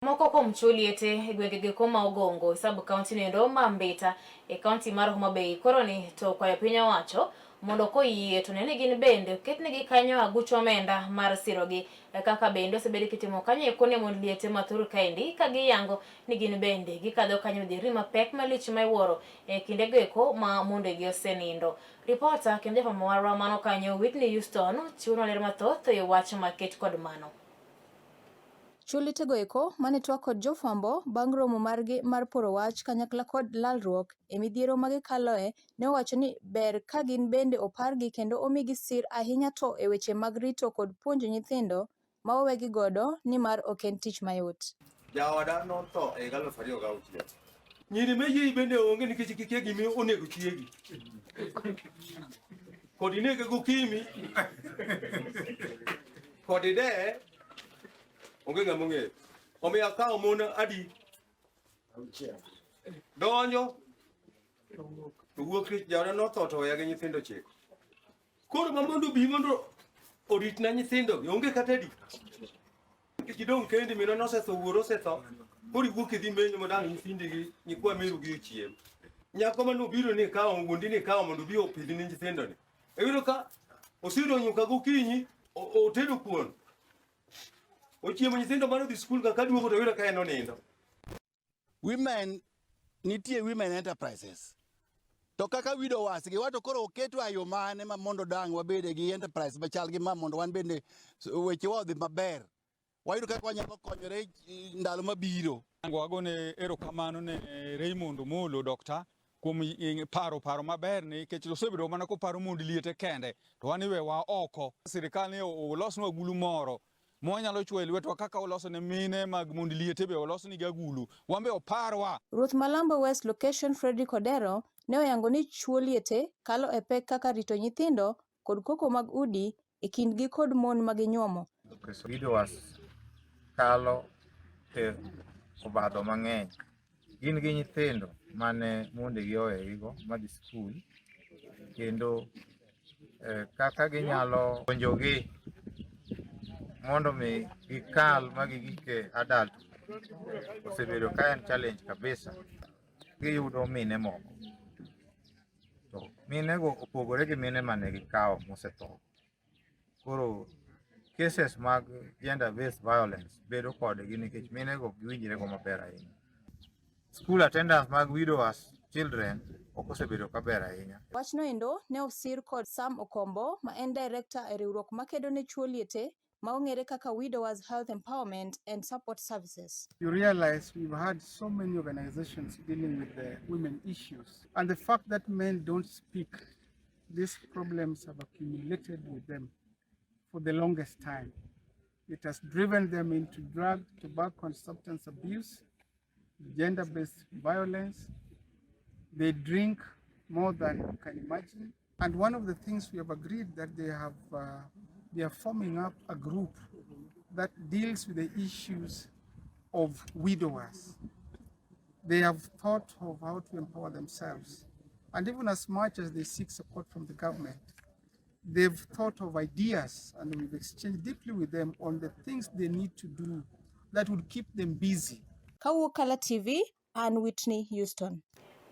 Moko kuom chwo liete e gwenge geko ma Ogongo e sub county noendo ma Mbita e county mar Homa Bay koro ni to okwayo piny owacho mondo koyie to ne ni gin bende oketnegi kanyo aguch omenda mar sirogi kaka bende osebed kitimo kanyo eko ne mond liete ma thur kaendi ka giyango ni gin bende gikadho kanyo midhierni mapek malich ma iwuoro e kindego eko ma mondegi osenindo. Ripota kendo jafwambo marwa mano kanyo Whitney Houston chiwonwa ler mathoth e wach maket kod mano. Chwo lietego eko mane twak kod jofwambo bang' romo margi mar poro wach kanyakla kod lalruok e midhiero magikaloe ne owacho ni ber ka gin bende opargi kendo omigi sir ahinya to e weche mag rito kod puonjo nyithindo ma owegi godo nimar ok en tich mayot. Jaoda notho e higa 2006. Nyiri me yie bende onge nikech kikia gima onego chiegi. Kod inege gokinyi. Kod ideye onge ng'ama ong'eyo. Omiyo akawo mon adi? Donjo to wuok tich jaoda notho to oweya gi nyithindo ochiko. Koro ma mondo obi mondo oritna nyithindogi onge kata adi. Nikech idong' kendi minwa nosetho wuoro osetho. Koro iwuok idhi menyo mondo ang' nyithindigi nyikwa meru gi ochiem. Nyako mane obiro ni kawo wuondi ni kawo mondo obi opidhni nyithindoni. Iyudo ka osiro nyuka gokinyi otedo kuon. Ochiemo nyithindo mane odhi skul ka kaduogo to yudo ka en onindo. Women nitie women enterprises to kaka widowers gi wato koro oketwa e yo mane ma mondo dang' wabede gi enterprise machal gi ma mondo wan bende wechewa odhi maber wayud kaka wanyalo konyore ndalo mabiro. Wagone erokamano ne Raymond Omolo Dokta kuom paro paro maber ni nikech osebedo mana koparo mond liete kende to wan iwewa oko. Sirikal ni olosnwa agulu moro mwanyalo chwoyo e lwetwa kaka oloso ne mine mag mond liete be olosnigi agulu, wan be oparwa. Ruoth Malambo West Location Fredrick Odero ne oyango ni chwo liete kalo e pek kaka rito nyithindo kod koko mag udi e kindgi kod mon ma ginyuomo. Widowers kalo e obadho mang'eny. Gin gi nyithindo mane mondegi owegigo madhi skul kendo eh, kaka ginyalo puonjogi mondo mi gikal ma gigik e adult osebedo ka en challenge kabisa. Giyudo mine moko to minego opogore gi mine mane gikawo mosetho. Koro cases mag gender based violence bedo kodgi nikech minego ok giwinjre go maber ahinya. School attendance mag widowers children ok osebedo kaber ahinya. Wachno endo ne osir kod Sam Okombo ma en director e riwruok makedo ne chwo liete ma ong'ere kaka Widowers Health Empowerment and Support Services. You realize we've had so many organizations dealing with the women issues, and the fact that men don't speak, these problems have accumulated with them for the longest time. It has driven them into drug, tobacco, and substance abuse, gender-based violence. They drink more than you can imagine. And one of the things we have agreed that they are forming up a group that deals with the issues of widowers. They have thought of how to empower themselves. And even as much as they seek support from the government, they've thought of ideas, and we've exchanged deeply with them on the things they need to do that would keep them busy. Kawuok Kala TV, an Whitney Houston.